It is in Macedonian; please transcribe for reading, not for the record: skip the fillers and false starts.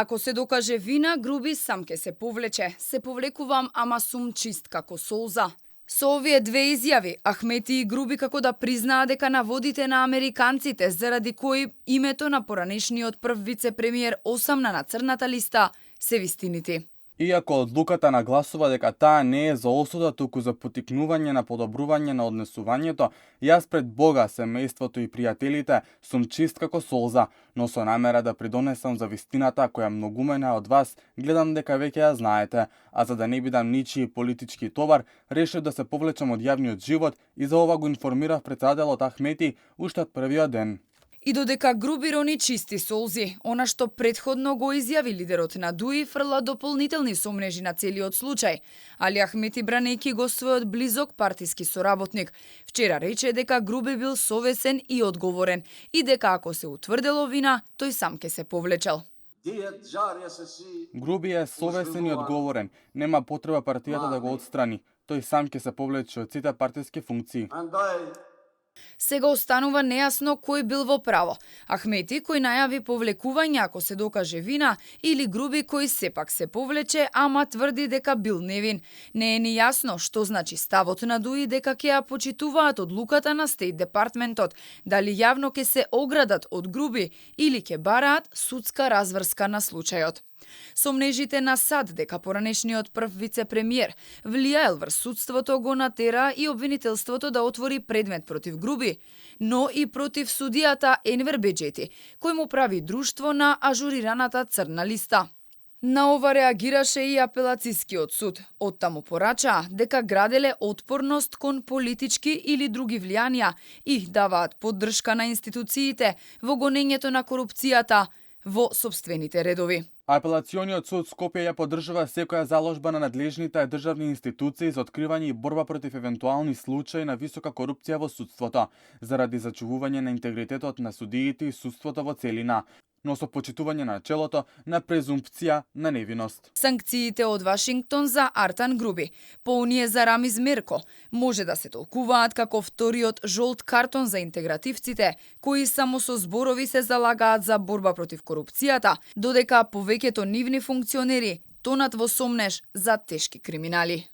Ако се докаже вина, Груби сам ке се повлече. Се повлекувам, ама сум чист како солза. Со овие две изјави, Ахмети и Груби како да признаа дека наводите на американците, заради кои името на поранешниот прв вице-премиер осамна на црната листа, се вистинити. Иако одлуката нагласува дека таа не е за осуда, туку за потикнување на подобрување на однесувањето, јас пред Бога, семејството и пријателите сум чист како солза, но со намера да придонесам за вистината која многумена од вас гледам дека веќе ја знаете, а за да не бидам ничии политички товар, решив да се повлечам од јавниот живот и за ова го информирав председателот Ахмети уште од првиот ден. И додека Груби рони чисти солзи, она што претходно го изјави лидерот на ДУИ фрла дополнителни сомнежи на целиот случај. Али Ахмети, бранејќи го својот близок партиски соработник, вчера рече дека Груби бил совесен и одговорен и дека ако се утврдело вина, тој сам ке се повлечел. Груби е совесен и одговорен, нема потреба партијата да го отстрани. Тој сам ќе се повлече од сите партиски функции. Сега останува нејасно кој бил во право. Ахмети кој најави повлекување ако се докаже вина или Груби кој сепак се повлече, ама тврди дека бил невин. Не е ни јасно што значи ставот на ДУИ дека ќе ја почитуваат одлуката на Стейт Департментот, дали јавно ќе се оградат од Груби или ќе бараат судска разврска на случајот. Сомнежите на САД дека поранешниот прв вице-премиер влијаел врз судството го натера и обвинителството да отвори предмет против Груби, но и против судијата Енвер Беџети, кој му прави друштво на ажурираната црна листа. На ова реагираше и апелацискиот суд. Оттаму порачаа дека граделе отпорност кон политички или други влијанија и даваат поддршка на институциите во гонењето на корупцијата во собствените редови. Апелациониот суд Скопје ја поддржува секоја заложба на надлежните државни институции за откривање и борба против евентуални случаи на висока корупција во судството, заради зачувување на интегритетот на судиите и судството во целина, но со почитување на начелото на презумпција на невиност. Санкциите од Вашингтон за Артан Груби, по оние за Рамиз Мерко, може да се толкуваат како вториот жолт картон за интегративците, кои само со зборови се залагаат за борба против корупцијата, додека повеќето нивни функционери тонат во сомнеж за тешки криминали.